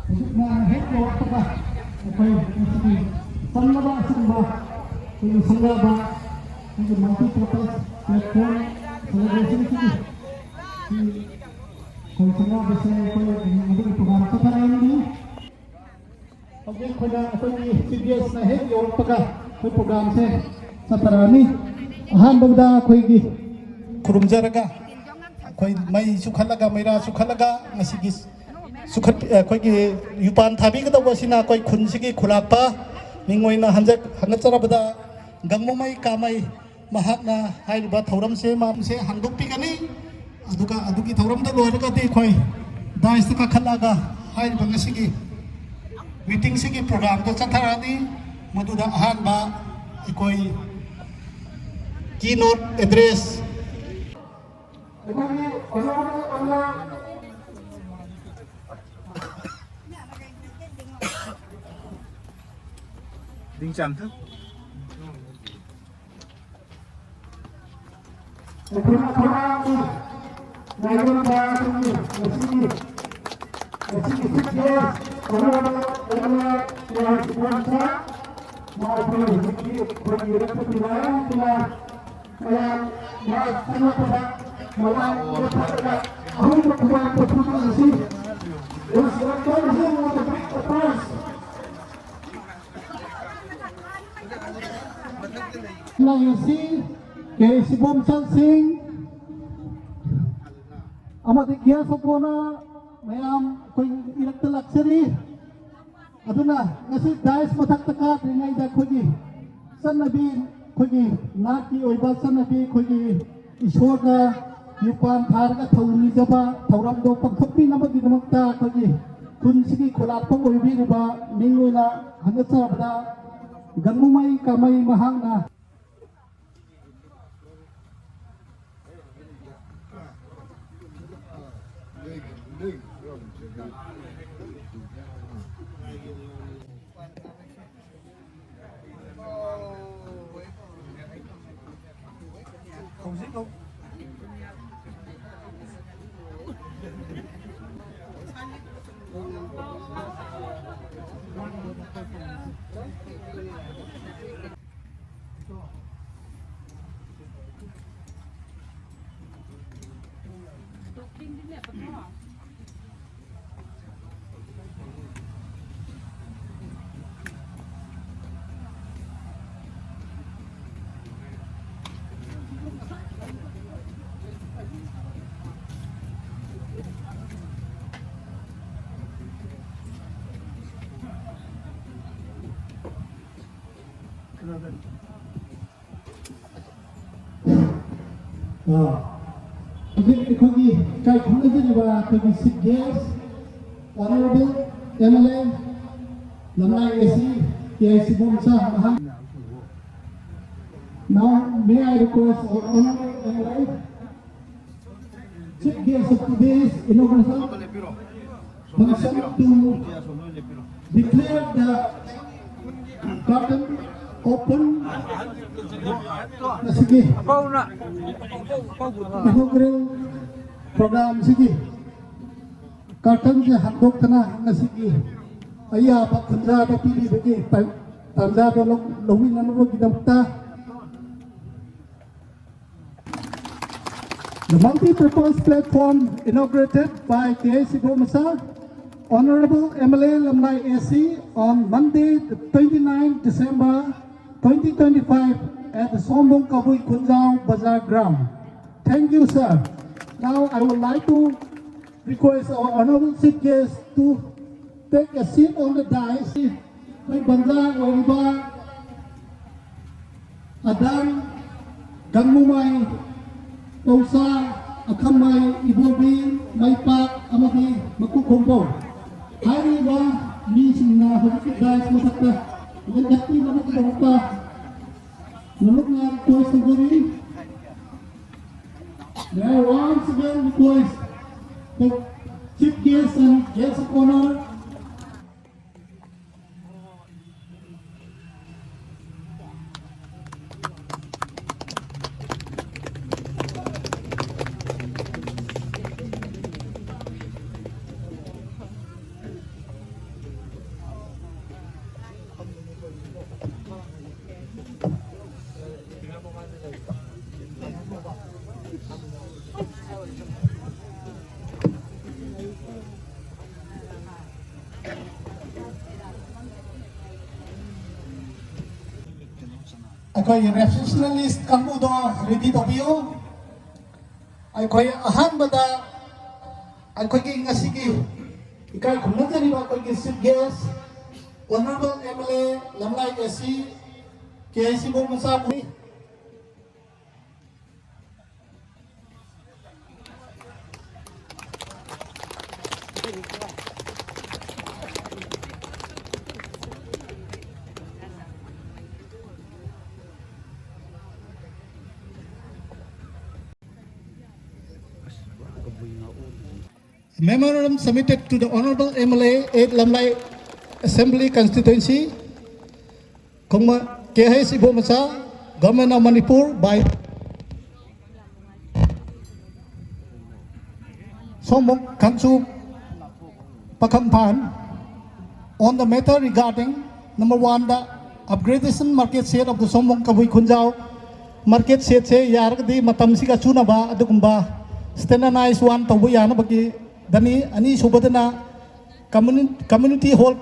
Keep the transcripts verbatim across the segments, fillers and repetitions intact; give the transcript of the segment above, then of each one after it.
ꯍꯧꯖꯤꯛꯅ ꯍꯦꯛ ꯌꯧꯔꯛꯄꯒ ꯑꯩꯈꯣꯏ ꯉꯁꯤꯒꯤ ꯆꯪꯂꯕ ꯑꯁꯤꯒꯨꯝꯕ ꯑꯩꯈꯣꯏꯒꯤ ꯁꯪꯒꯥꯕ, ꯑꯩꯈꯣꯏꯒꯤ multi purpose platform celebration ꯁꯤꯒꯤ ꯑꯩꯈꯣꯏ ꯁꯪꯒꯥꯕꯁꯦ ꯑꯩꯈꯣꯏ ꯃꯗꯨꯒꯤ program ꯆꯠꯊꯔꯛꯑꯅꯤ꯫ ꯍꯧꯖꯤꯛ ꯑꯩꯈꯣꯏꯅ ꯑꯩꯈꯣꯏꯒꯤ chief guest ꯅ ꯍꯦꯛ ꯌꯧꯔꯛꯄꯒ ꯑꯩꯈꯣꯏ program ꯁꯦ ꯆꯠꯊꯔꯛꯑꯅꯤ꯫ ꯑꯍꯥꯟꯕꯗ ꯑꯩꯈꯣꯏꯒꯤ ꯈꯨꯔꯨꯝꯖꯔꯒ ꯑꯩꯈꯣꯏ ꯃꯩ ꯆꯨꯈꯠꯂꯒ, ꯃꯩꯔꯥ ꯆꯨꯈꯠꯂꯒ ꯉꯁꯤꯒꯤ ꯆꯨꯈꯠ-, ꯑꯩꯈꯣꯏꯒꯤ ꯌꯨꯄꯥꯟ ꯊꯥꯕꯤꯒꯗꯧꯕ ꯑꯁꯤꯅ ꯑꯩꯈꯣꯏ ꯈꯨꯟꯁꯤꯒꯤ ꯈꯨꯂꯥꯛꯄ ꯃꯤꯡ ꯑꯣꯏꯅ ꯍꯟꯖ-, ꯍꯪꯒꯠꯆꯔꯕꯗ ꯒꯪꯃꯃꯩ ꯀꯥꯃꯩ ꯃꯍꯥꯛꯅ ꯍꯥꯏꯔꯤꯕ ꯊꯧꯔꯝꯁꯦ, ꯃꯥꯁꯦ ꯍꯥꯡꯗꯣꯛꯄꯤꯒꯅꯤ꯫ ꯑꯗꯨꯒ ꯑꯗꯨꯒꯤ ꯊꯧꯔꯝꯗꯣ ꯂꯣꯏꯔꯒꯗꯤ ꯑꯩꯈꯣꯏ dais ꯇ ꯀꯥꯈꯠꯂꯒ ꯍꯥꯏꯔꯤꯕ ꯉꯁꯤꯒꯤ meeting ꯁꯤꯒꯤ program ꯗꯣ ꯆꯠꯊꯔꯛꯑꯅꯤ꯫ ꯃꯗꯨꯗ ꯑꯍꯥꯟꯕ ꯑꯩꯈꯣꯏ keynote address ꯑꯩꯈꯣꯏꯒꯤ honourable ꯑꯣꯏꯅ ꯅꯤꯡꯆꯥꯝꯊꯨ꯫ ꯑꯩꯈꯣꯏꯅ ꯊꯧꯔꯥꯡꯒꯤ ꯃꯥꯏꯀꯩꯗ ꯑꯩꯈꯣꯏꯒꯤ ꯉꯁꯤꯒꯤ, ꯉꯁꯤꯒꯤ chief guest honourable M L A ꯁꯤꯕꯣꯟꯁꯥ, ꯃꯥ ꯑꯩꯈꯣꯏ ꯍꯧꯖꯤꯛꯀꯤ ꯑꯩꯈꯣꯏꯒꯤ ꯔꯦꯁꯄꯦꯛꯇꯤꯕ ꯃꯌꯥꯝ ꯃꯥ ꯆꯪꯂꯛꯄꯗ ꯃꯃꯥꯡ ꯂꯦꯞꯊꯣꯛꯂꯒ ꯑꯍꯨꯝꯂꯛ ꯈꯨꯕꯥꯛ ꯈꯨꯕꯥꯛ ꯑꯁꯤ Let's welcome him with a big applause. ꯂꯥꯏ ꯑꯁꯤ ꯀꯦ ꯁꯤꯕꯣꯝꯆꯟ ꯁꯤꯡ ꯑꯃꯗꯤ guest of honour ꯃꯌꯥꯝ ꯑꯩꯈꯣꯏ ꯏꯔꯛꯇ ꯂꯥꯛꯆꯔꯤ꯫ ꯑꯗꯨꯅ ꯉꯁꯤ dais ꯃꯊꯛꯇ ꯀꯥꯗ꯭ꯔꯤꯉꯩꯗ ꯑꯩꯈꯣꯏꯒꯤ ꯆꯠꯅꯕꯤ, ꯑꯩꯈꯣꯏꯒꯤ ꯅꯥꯠꯀꯤ ꯑꯣꯏꯕ ꯆꯠꯅꯕꯤ, ꯑꯩꯈꯣꯏꯒꯤ ꯏꯁꯣꯔꯗ ꯌꯨꯄꯥꯟ ꯊꯥꯔꯒ ꯊꯧꯅꯤꯖꯕ ꯊꯧꯔꯝꯗꯣ ꯄꯥꯡꯊꯣꯛꯄꯤꯅꯕꯒꯤꯗꯃꯛꯇ ꯑꯩꯈꯣꯏꯒꯤ ꯈꯨꯟꯁꯤꯒꯤ ꯈꯨꯂꯥꯛꯄ ꯑꯣꯏꯕꯤꯔꯤꯕ ꯃꯤꯡ ꯑꯣꯏꯅ ꯍꯪꯒꯠꯆꯕꯗ ꯒꯪꯒꯨꯃꯩ ꯀꯥꯃꯩ ꯃꯍꯥꯛꯅ꯫ ꯑꯥ, ꯍꯧꯖꯤꯛ ꯑꯩꯈꯣꯏꯒꯤ ꯏꯀꯥꯏ ꯈꯨꯝꯅꯖꯔꯤꯕ ꯑꯩꯈꯣꯏꯒꯤ chief guest, honorable M L A, ꯂꯝꯂꯥꯏ A C, K I C ꯕꯣꯝꯆꯥ ꯃꯍꯥꯛ꯫ Now, may I request our honorable M L A, chief guest of today's inauguration function, to declare the curtain open ꯑꯁꯤꯒꯤ inaugural program ꯑꯁꯤꯒꯤ curtain ꯁꯦ ꯍꯥꯡꯗꯣꯛꯇꯅ ꯉꯁꯤꯒꯤ ꯑꯌꯥꯕ ꯈꯨꯟꯖꯥꯗ ꯄꯤꯕꯤꯕꯒꯤ ꯇꯥꯟꯖꯥꯗꯣ ꯂꯧ-, ꯂꯧꯃꯤꯟꯅꯅꯕꯒꯤꯗꯃꯛꯇ The multi-purpose platform inaugurated by K I C Bhomasa, Honorable M L A Lamlai A C on Monday, the twenty-ninth December twenty twenty-five at the Sombong Kabui Khunjao Bazar Ground. Thank you, sir. Now I would like to request our honorable chief guest to take a seat on the dais. ꯑꯩꯈꯣꯏ ꯕꯟꯖꯥ ꯑꯣꯏꯔꯤꯕ ꯑꯗꯥꯝ, ꯒꯪꯃꯨꯃꯥꯏ, ꯄꯧꯁꯥ, ꯑꯈꯝꯃꯥꯏ, ꯏꯕꯣꯕꯤ, ꯃꯩꯄꯥꯛ ꯑꯃꯗꯤ ꯃꯀꯨꯈꯣꯡꯕꯧ ꯍꯥꯏꯔꯤꯕ ꯃꯤꯁꯤꯡꯅ ꯍꯧꯖꯤꯛꯀꯤ dais ꯃꯊꯛꯇ ꯂꯦꯞꯄꯤꯅꯕꯒꯤꯗꯃꯛꯇ ꯅꯣꯂꯨꯛꯅ request ꯇꯧꯖꯔꯤ꯫ May I once again request the chief guest and guest of honor. ꯑꯩꯈꯣꯏꯒꯤ receptionist ꯀꯥꯡꯕꯨꯗꯣ ready ꯇꯧꯕꯤꯌꯨ꯫ ꯑꯩꯈꯣꯏ ꯑꯍꯥꯟꯕꯗ ꯑꯩꯈꯣꯏꯒꯤ ꯉꯁꯤꯒꯤ ꯏꯀꯥꯏ ꯈꯨꯝꯅꯖꯔꯤꯕ ꯑꯩꯈꯣꯏꯒꯤ chief guest, honorable M L A ꯂꯝꯂꯥꯏ A C, K I C ꯕꯣꯃꯆꯥ꯫ Memorandum submitted to the Honorable M L A at Lamlai Assembly Constituency, Kongma K H Ibomacha, Government of Manipur, by Somong Kangchu Pakhamphan on the matter regarding, number one, the upgradation market share of the Somong Kabui Khunjao market share ꯁꯦ ꯌꯥꯔꯒꯗꯤ ꯃꯇꯝꯁꯤꯒ ꯆꯨꯅꯕ ꯑꯗꯨꯒꯨꯝꯕ standardized one ꯇꯧꯕ ꯌꯥꯅꯕꯒꯤꯗꯅꯤ꯫ ꯑꯅꯤꯁꯨꯕꯗꯅ community, community hall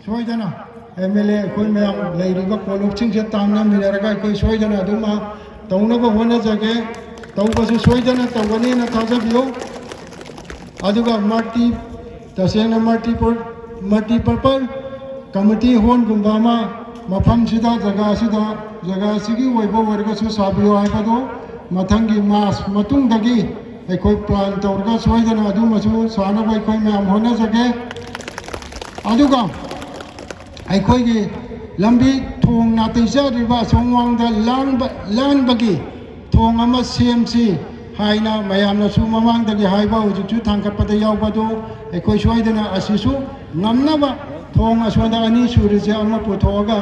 ꯁꯣꯏꯗꯅ M L A ꯑꯩꯈꯣꯏ ꯃꯌꯥꯝ ꯂꯩꯔꯤꯕ ꯀꯣꯂꯨꯞꯁꯤꯡꯁꯦ ꯇꯥꯟꯅꯃꯤꯟꯅꯔꯒ ꯑꯩꯈꯣꯏ ꯁꯣꯏꯗꯅ ꯑꯗꯨꯝ ꯇꯧꯅꯕ ꯍꯣꯠꯅꯖꯒꯦ꯫ ꯇꯧꯕꯁꯨ ꯁꯣꯏꯗꯅ ꯇꯧꯒꯅꯤꯅ ꯊꯥꯖꯕꯤꯌꯨ꯫ ꯑꯗꯨꯒ ꯃꯜꯇꯤ, ꯇꯁꯦꯡꯅ ꯃꯜꯇꯤꯄꯔ ꯃꯜꯇꯤꯄꯔꯄꯜ ꯀꯝꯃꯤꯇꯤ ꯍꯣꯜꯒꯨꯝꯕ ꯑꯃ ꯃꯐꯝꯁꯤꯗ, ꯖꯒꯥꯁꯤꯗ, ꯖꯒꯥꯁꯤꯒꯤ ꯑꯣꯏꯕ ꯑꯣꯏꯔꯒꯁꯨ ꯁꯥꯕꯤꯌꯨ ꯍꯥꯏꯕꯗꯨ ꯃꯊꯪꯒꯤ ꯃꯥꯔꯆ ꯃꯇꯨꯡꯗꯒꯤ ꯑꯩꯈꯣꯏ ꯄ꯭ꯂꯥꯟ ꯇꯧꯔꯒ ꯁꯣꯏꯗꯅ ꯑꯗꯨꯃꯁꯨ ꯁꯥꯅꯕ ꯑꯩꯈꯣꯏ ꯃꯌꯥꯝ ꯍꯣꯠꯅꯖꯒꯦ꯫ ꯑꯗꯨꯒ ꯑꯩꯈꯣꯏꯒꯤ ꯂꯝꯕꯤ ꯊꯣꯡ ꯅꯥꯇꯩ ꯆꯥꯗ꯭ꯔꯤꯕ ꯑꯁꯣꯝ ꯋꯥꯡꯗ ꯂꯥꯟꯕ ꯂꯥꯟꯕꯒꯤ ꯊꯣꯡ ꯑꯃ ꯁꯦꯝꯁꯤ ꯍꯥꯏꯅ ꯃꯌꯥꯝꯅꯁꯨ ꯃꯃꯥꯡꯗꯒꯤ ꯍꯥꯏꯕ, ꯍꯧꯖꯤꯛꯁꯨ ꯊꯥꯡꯒꯠꯄꯗ ꯌꯥꯎꯕ ꯑꯗꯨ ꯑꯩꯈꯣꯏ ꯁꯣꯏꯗꯅ ꯑꯁꯤꯁꯨ ꯉꯝꯅꯕ ꯊꯣꯡ ꯑꯁꯣꯝꯗ ꯑꯅꯤ ꯁꯨꯔꯤꯁꯦ ꯑꯃ ꯄꯨꯊꯣꯛꯑꯒ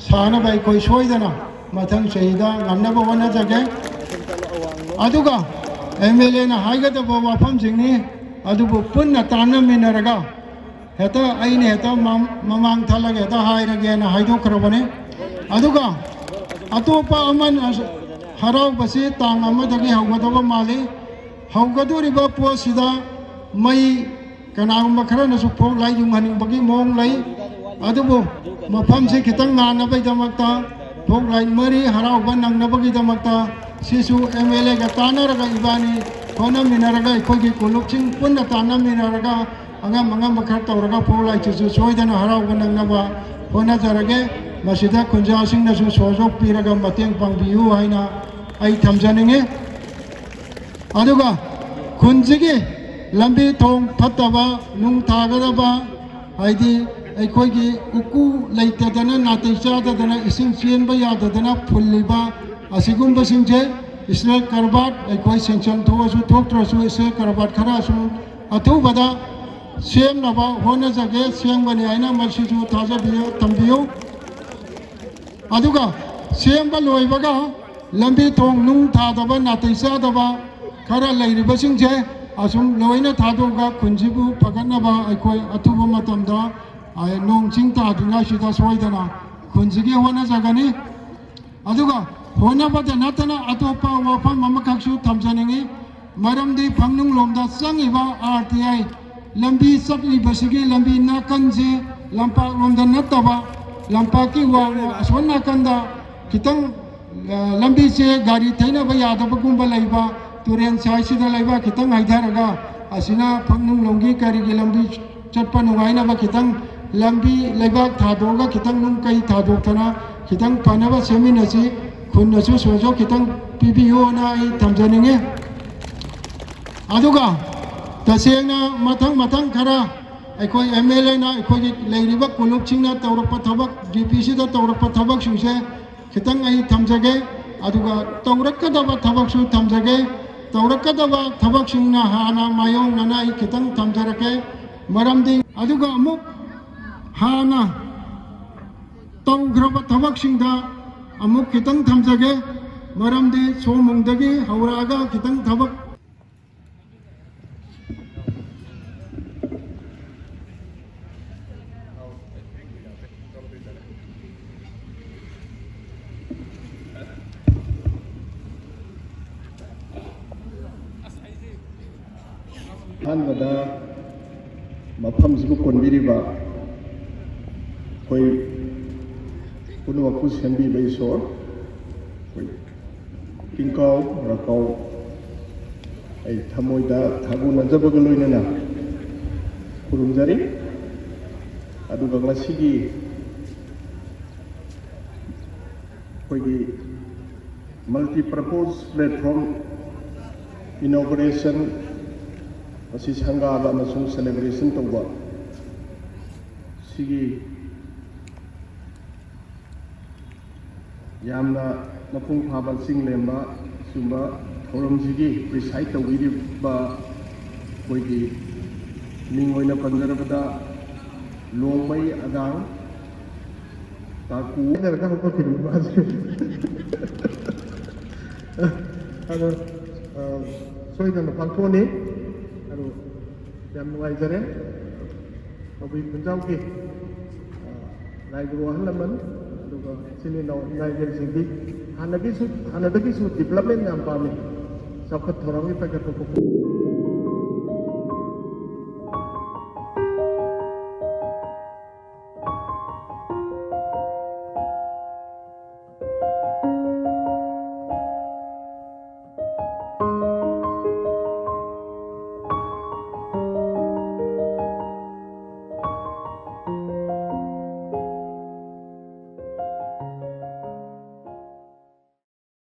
ꯁꯥꯅꯕ ꯑꯩꯈꯣꯏ ꯁꯣꯏꯗꯅ ꯃꯊꯪ ꯆꯍꯤꯗ ꯉꯝꯅꯕ ꯍꯣꯠꯅꯖꯒꯦ꯫ ꯑꯗꯨꯒ ꯑꯦꯝ ꯑꯦꯜ ꯑꯦꯅ ꯍꯥꯏꯒꯗꯕ ꯋꯥꯐꯝꯁꯤꯡꯅꯤ, ꯑꯗꯨꯕꯨ ꯄꯨꯟꯅ ꯇꯥꯟꯅꯃꯤꯟꯅꯔꯒ ꯍꯦꯛꯇ ꯑꯩꯅ ꯍꯦꯛꯇ ꯃꯃꯥꯡ ꯊꯜꯂꯒ ꯍꯦꯛꯇ ꯍꯥꯏꯔꯒꯦꯅ ꯍꯥꯏꯗꯣꯛꯈ꯭ꯔꯕꯅꯤ꯫ ꯑꯗꯨꯒ ꯑꯇꯣꯞꯄ ꯑꯃꯅ ꯍꯔꯥꯎꯕꯁꯤ ꯇꯥꯡ ꯑꯃꯗꯒꯤ ꯍꯧꯒꯗꯕ ꯃꯥꯜꯂꯤ꯫ ꯍꯧꯒꯗꯧꯔꯤꯕ ꯄꯣꯠꯁꯤꯗ ꯃꯩ, ꯀꯅꯥꯒꯨꯝꯕ ꯈꯔꯅꯁꯨ ꯐꯣꯛ ꯂꯥꯏꯠ ꯌꯨꯡꯍꯟꯅꯤꯡꯕꯒꯤ ꯃꯑꯣꯡ ꯂꯩ, ꯑꯗꯨꯕꯨ ꯃꯐꯝꯁꯤ ꯈꯤꯇꯪ ꯉꯥꯟꯅꯕꯒꯤꯗꯃꯛꯇ, ꯐꯣꯛ ꯂꯥꯏꯠ ꯃꯔꯤ ꯍꯔꯥꯎꯕ ꯅꯪꯅꯕꯒꯤꯗꯃꯛꯇ ꯁꯤꯁꯨ ꯑꯦꯝ ꯑꯦꯜ ꯑꯦꯒ ꯇꯥꯟꯅꯔꯒ ꯏꯕꯥꯅꯤ ꯍꯣꯠꯅꯃꯤꯟꯅꯔꯒ, ꯑꯩꯈꯣꯏꯒꯤ ꯀꯣꯂꯨꯞꯁꯤꯡ ꯄꯨꯟꯅ ꯇꯥꯟꯅꯃꯤꯟꯅꯔꯒ ꯑꯉꯝ ꯑꯉꯝꯕ ꯈꯔ ꯇꯧꯔꯒ ꯐꯣꯛ ꯂꯥꯏꯠꯁꯤꯁꯨ ꯁꯣꯏꯗꯅ ꯍꯔꯥꯎꯕ ꯅꯪꯅꯕ ꯍꯣꯠꯅꯖꯔꯒꯦ꯫ ꯃꯁꯤꯗ ꯈꯨꯟꯖꯥꯁꯤꯡꯅꯁꯨ ꯁꯍꯌꯣꯒ ꯄꯤꯔꯒ ꯃꯇꯦꯡ ꯄꯥꯡꯕꯤꯌꯨ ꯍꯥꯏꯅ ꯑꯩ ꯊꯝꯖꯅꯤꯡꯉꯤ꯫ ꯑꯗꯨꯒ ꯈꯨꯟꯁꯤꯒꯤ ꯂꯝꯕꯤ ꯊꯣꯡ ꯐꯠꯇꯕ, ꯅꯨꯡ ꯊꯥꯒꯗꯕ, ꯍꯥꯏꯗꯤ ꯑꯩꯈꯣꯏꯒꯤ ꯎꯀꯨ ꯂꯩꯇꯗꯅ, ꯅꯥꯇꯩ ꯆꯥꯗꯗꯅ, ꯏꯁꯤꯡ ꯆꯦꯟꯕ ꯌꯥꯗꯗꯅ ꯐꯨꯜꯂꯤꯕ ꯑꯁꯤꯒꯨꯝꯕꯁꯤꯡꯁꯦ ꯏꯁꯂꯦꯠ ꯀꯔꯕꯥꯔ, ꯑꯩꯈꯣꯏ ꯁꯦꯡꯁꯟ ꯊꯣꯛꯑꯁꯨ ꯊꯣꯛꯇ꯭ꯔꯁꯨ ꯏꯁꯂꯦꯠ ꯀꯔꯕꯥꯔ ꯈꯔꯁꯨ ꯑꯊꯨꯕꯗ ꯁꯦꯝꯅꯕ ꯍꯣꯠꯅꯖꯒꯦ꯫ ꯁꯦꯝꯒꯅꯤ ꯍꯥꯏꯅ ꯃꯁꯤꯁꯨ ꯊꯥꯖꯕꯤꯌꯨ, ꯊꯝꯕꯤꯌꯨ꯫ ꯑꯗꯨꯒ ꯁꯦꯝꯕ ꯂꯣꯏꯕꯒ ꯂꯝꯕꯤ ꯊꯣꯡ ꯅꯨꯡ ꯊꯥꯗꯕ, ꯅꯥꯇꯩ ꯆꯥꯗꯕ ꯈꯔ ꯂꯩꯔꯤꯕꯁꯤꯡꯁꯦ ꯑꯁꯨꯝ ꯂꯣꯏꯅ ꯊꯥꯗꯣꯛꯑꯒ ꯈꯨꯟꯁꯤꯕꯨ ꯐꯒꯠꯅꯕ ꯑꯩꯈꯣꯏ ꯑꯊꯨꯕ ꯃꯇꯝꯗ, ꯑ, ꯅꯣꯡ ꯆꯤꯡ ꯇꯥꯗ꯭ꯔꯤꯉꯩꯁꯤꯗ ꯁꯣꯏꯗꯅ ꯈꯨꯟꯁꯤꯒꯤ ꯍꯣꯠꯅꯖꯒꯅꯤ꯫ ꯑꯗꯨꯒ ꯍꯣꯠꯅꯕꯗ ꯅꯠꯇꯅ ꯑꯇꯣꯞꯄ ꯋꯥꯐꯝ ꯑꯃꯈꯛꯁꯨ ꯊꯝꯖꯅꯤꯡꯏ꯫ ꯃꯔꯝꯗꯤ ꯐꯪꯅꯨꯡꯂꯣꯝꯗ ꯆꯪꯉꯤꯕ ꯑꯥꯔ ꯇꯤ ꯑꯥꯏ ꯂꯝꯕꯤ ꯆꯠꯂꯤꯕꯁꯤꯒꯤ ꯂꯝꯕꯤ ꯅꯥꯀꯟꯁꯦ ꯂꯝꯄꯥꯛꯂꯣꯝꯗ ꯅꯠꯇꯕ, ꯂꯝꯄꯥꯛꯀꯤ ꯋꯥꯡꯃ ꯑꯁꯣꯝ ꯅꯥꯀꯟꯗ ꯈꯤꯇꯪ ꯂꯝꯕꯤꯁꯦ ꯒꯥꯔꯤ ꯊꯩꯅꯕ ꯌꯥꯗꯕꯒꯨꯝꯕ ꯂꯩꯕ, ꯇꯨꯔꯦꯟ ꯁꯥꯏꯁꯤꯗ ꯂꯩꯕꯥꯛ ꯈꯤꯇꯪ ꯍꯩꯊꯔꯒ ꯑꯁꯤꯅ ꯐꯛꯅꯨꯡꯂꯣꯝꯒꯤ ꯀꯔꯤꯒꯤ ꯂꯝꯕꯤ ꯆꯠꯄ ꯅꯨꯡꯉꯥꯏꯅꯕ ꯈꯤꯇꯪ ꯂꯝꯕꯤ ꯂꯩꯕꯥꯛ ꯊꯥꯗꯣꯛꯑꯒ ꯈꯤꯇꯪ ꯅꯨꯡ ꯀꯩ ꯊꯥꯗꯣꯛꯇꯅ ꯈꯤꯇꯪ ꯐꯅꯕ ꯁꯦꯝꯃꯤꯟꯅꯁꯤ꯫ ꯈꯨꯟꯅꯁꯨ ꯁꯣꯖꯣ ꯈꯤꯇꯪ ꯄꯤꯕꯤꯌꯣꯅ ꯑꯩ ꯊꯝꯖꯅꯤꯡꯉꯤ꯫ ꯑꯗꯨꯒ ꯇꯁꯦꯡꯅ ꯃꯊꯪ ꯃꯊꯪ ꯈꯔ ꯑꯩꯈꯣꯏ ꯑꯦꯝ ꯑꯦꯜ ꯑꯦꯅ ꯑꯩꯈꯣꯏꯒꯤ ꯂꯩꯔꯤꯕ ꯀꯣꯂꯨꯞꯁꯤꯡꯅ ꯇꯧꯔꯛꯄ ꯊꯕꯛ, ꯗꯤ ꯄꯤ ꯁꯤꯗ ꯇꯧꯔꯛꯄ ꯊꯕꯛꯁꯤꯡꯁꯦ ꯈꯤꯇꯪ ꯑꯩ ꯊꯝꯖꯒꯦ꯫ ꯑꯗꯨꯒ ꯇꯧꯔꯛꯀꯗꯕ ꯊꯕꯛꯁꯨ ꯊꯝꯖꯒꯦ꯫ ꯇꯧꯔꯛꯀꯗꯕ ꯊꯕꯛꯁꯤꯡꯅ ꯍꯥꯟꯅ ꯃꯥꯌꯣꯛꯅꯅ ꯑꯩ ꯈꯤꯇꯪ ꯊꯝꯖꯔꯛꯀꯦ꯫ ꯃꯔꯝꯗꯤ ꯑꯗꯨꯒ ꯑꯃꯨꯛ ꯍꯥꯟꯅ ꯇꯧꯈ꯭ꯔꯕ ꯊꯕꯛꯁꯤꯡꯗ ꯑꯃꯨꯛ ꯈꯤꯇꯪ ꯊꯝꯖꯒꯦ꯫ ꯃꯔꯝꯗꯤ ꯁꯣꯝꯕꯨꯡꯗꯒꯤ ꯍꯧꯔꯛꯑꯒ ꯈꯤꯇꯪ ꯊꯕꯛ ꯑꯍꯥꯟꯕꯗ ꯃꯐꯝꯁꯤꯕꯨ ꯀꯣꯟꯕꯤꯔꯤꯕ ꯑꯩꯈꯣꯏ ꯄꯨꯝꯅꯃꯛꯄꯨ ꯁꯦꯝꯕꯤꯕ ꯏꯁꯣꯔ, ꯑꯩꯈꯣꯏ ꯀꯤꯡꯀꯥꯎ ꯔꯥꯀꯥꯎ ꯑꯩ ꯊꯃꯣꯏꯗ ꯊꯥꯒꯣꯟꯅꯖꯕꯒ ꯂꯣꯏꯅꯅ ꯈꯨꯔꯨꯝꯖꯔꯤ꯫ ꯑꯗꯨꯒ ꯉꯁꯤꯒꯤ ꯑꯩꯈꯣꯏꯒꯤ multi purpose platform inauguration ꯑꯁꯤ ꯁꯪꯒꯥꯕ ꯑꯃꯁꯨꯡ celebration ꯇꯧꯕ ꯁꯤꯒꯤ ꯌꯥꯝꯅ ꯃꯄꯨꯡ ꯐꯥꯕ ꯆꯤꯡ ꯂꯦꯝꯕ ꯁꯤꯒꯨꯝꯕ ꯊꯧꯔꯝꯁꯤꯒꯤ preside ꯇꯧꯕꯤꯔꯤꯕ ꯑꯩꯈꯣꯏꯒꯤ ꯃꯤꯡ ꯑꯣꯏꯅ ꯄꯟꯖꯔꯕꯗ ꯂꯣꯡꯃꯩ ꯑꯒꯥꯡ ꯇꯥꯀꯨ ꯍꯥꯏꯅꯔꯒ ꯍꯧꯒꯠꯈꯤꯕꯅꯤ ꯃꯥꯁꯦ꯫ ꯑꯗꯣ, ꯑ, ꯁꯣꯏꯗꯅ ꯄꯥꯡꯊꯣꯛꯑꯅꯤ꯫ ꯑꯗꯣ ꯌꯥꯝ ꯅꯨꯡꯉꯥꯏꯖꯔꯦ꯫ ꯀꯕꯨꯏ ꯈꯨꯟꯖꯥꯎꯒꯤ, ꯑ, ꯂꯥꯏ ꯒꯨꯔꯨ ꯑꯍꯜ ꯂꯃꯟ, ꯑꯗꯨꯒ ꯏꯆꯤꯟ ꯏꯅꯥꯎ ꯏꯃꯥ ꯏꯕꯦꯜꯁꯤꯡꯗꯤ ꯍꯥꯟꯅꯒꯤꯁꯨ, ꯍꯥꯟꯅꯗꯒꯤꯁꯨ development ꯌꯥꯝ ꯄꯥꯝꯃꯤ, ꯆꯥꯎꯈꯠ ꯊꯧꯔꯥꯡꯒꯤ ꯄꯥꯏꯈꯠꯄ ꯈꯣꯠꯄ꯫